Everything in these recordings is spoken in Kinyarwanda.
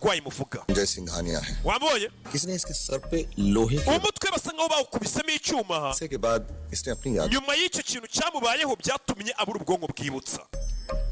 Burwayi muvuga. Sanjay Singhania है। Wabonye? किसी ने इसके सर पे लोहे के Umutwe basa nkaho bawukubisemo icyuma. हादसे के बाद इसने अपनी याद Nyuma y'icyo kintu cyamubayeho, byatumye abura ubwonko bwibutsa.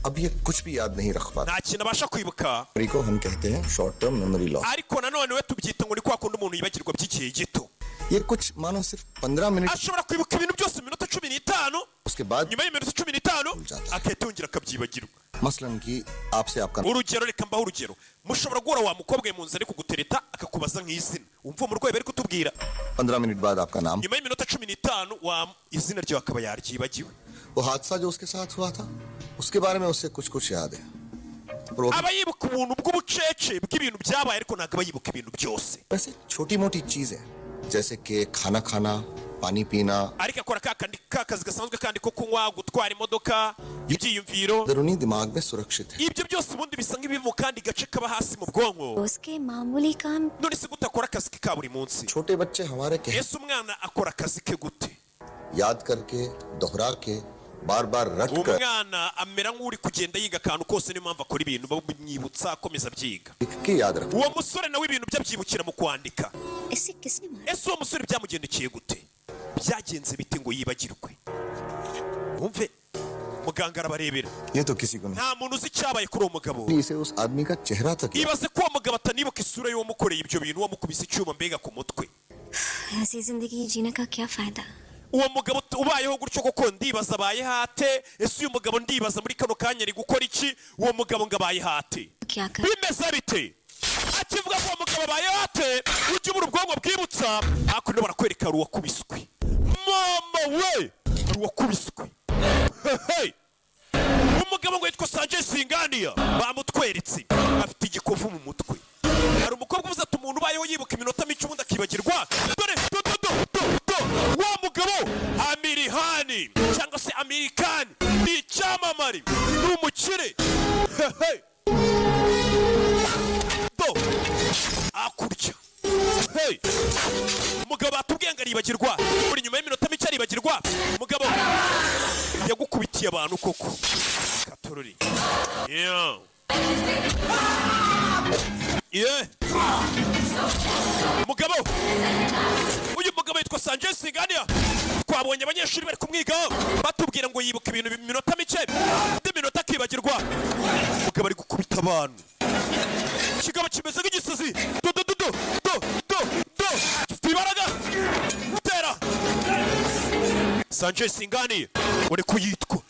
अब ये कुछ भी याद नहीं रख पाता। Nta kintu abasha kwibuka. Memory को हम कहते हैं short term memory loss. Ariko nanone we tubyita ngo ni kwa kundi umuntu yibagirwa by'igihe gito. ये कुछ मानो सिर्फ 15 minute Ashobora kwibuka ibintu byose mu minota 15. उसके बाद Nyuma y'iminota 15 agahita yongera akabyibagirwa. मसलन कि आपसे आपका Urugero, reka mbaho urugero. Mushobora guhura wa mukobwa we mu nzira ari kugutereta, akakubaza nk'izina. Wumva umurwayi bari kutubwira. 15 minute बाद आपका नाम Nyuma y'iminota 15 wa izina ryawe akaba yaryibagiwe. वो हादसा जो उसके साथ हुआ था, उसके बारे में उसे कुछ कुछ याद है और वो Aba yibuka ubuntu bw'ubucece bw'ibintu byabaye, ariko ntabwo aba yibuka ibintu byose. वैसे छोटी मोटी चीजें जैसे कि खाना खाना, पानी पीना, Ariko akora ka kandi ka kazi gasanzwe kandi ko kunywa, gutwara imodoka, ibyiyumviro. अंदरूनी दिमाग में सुरक्षित है। Ibyo byose ubundi bisa nk'ibiva mu kandi gace kaba hasi mu bwonko. उसके मामूली काम None se gute akora akazi ke ka buri munsi? छोटे बच्चे हमारे कह Ese umwana akora akazi ke gute? याद करके, दोहरा के, बार बार रट कर, Umwana amera nk'uri kugenda yiga akantu kose, niyo mpamvu akora ibintu bamwibutsa, akomeza abyiga. लिख के याद रख। Uwo musore nawe ibintu bye abyibukira mu kwandika. इसे किसने मारा? Ese uwo musore byamugendekeye gute? Byagenze bite ngo yibagirwe? Wumve, muganga arabarebera. ये तो किसी को नहीं। Nta muntu uzi icyabaye kuri uwo mugabo. इसे उस आदमी का चेहरा तक याद Ibaze ko uwo mugabo atanibuka isura y'uwamukoreye ibyo bintu, wamukubise icyuma mbega ku mutwe. ऐसी जिंदगी जीने का क्या फायदा? Uwo mugabo ubayeho gutyo koko, ndibaza abaye hate? Ese uyu mugabo, ndibaza muri kano kanya ari gukora iki? Uwo mugabo ngo abaye hate? क्या कर Bimeze bite? Akivuga ko uwo mugabo abaye hate, ujya ubura ubwonko bwibutsa. Hakuno barakwereka hari uwakubiswe. Mama we, hari uwakubiswe. Hey! Umugabo ngo yitwa Sanjay Singhania, bamutweretse afite igikovu mu mutwe. Hari umukobwa uvuze ati umuntu ubayeho yibuka iminota mike ubundi akibagirwa. Dore do do do do do, wa mugabo Aamir Khan cyangwa se Amerikani ni icyamamare, ni umukire. Hey! Do akurya. Hey! Umugabo batubwiye ngo aribagirwa buri nyuma y'iminota mike, aribagirwa. Umugabo yagukubitiye abantu koko katorori. Yeah. Umugabo, uyu mugabo yitwa Sanjay Singhania. Twabonye abanyeshuri bari kumwigaho, batubwira ngo yibuka ibintu mu minota mike, indi minota akibagirwa. Umugabo ari gukubita abantu, ikigabo kimeze nk'igisazi. Do do do do do do do, gifite imbaraga tera. Sanjay Singhania uri kuyitwa.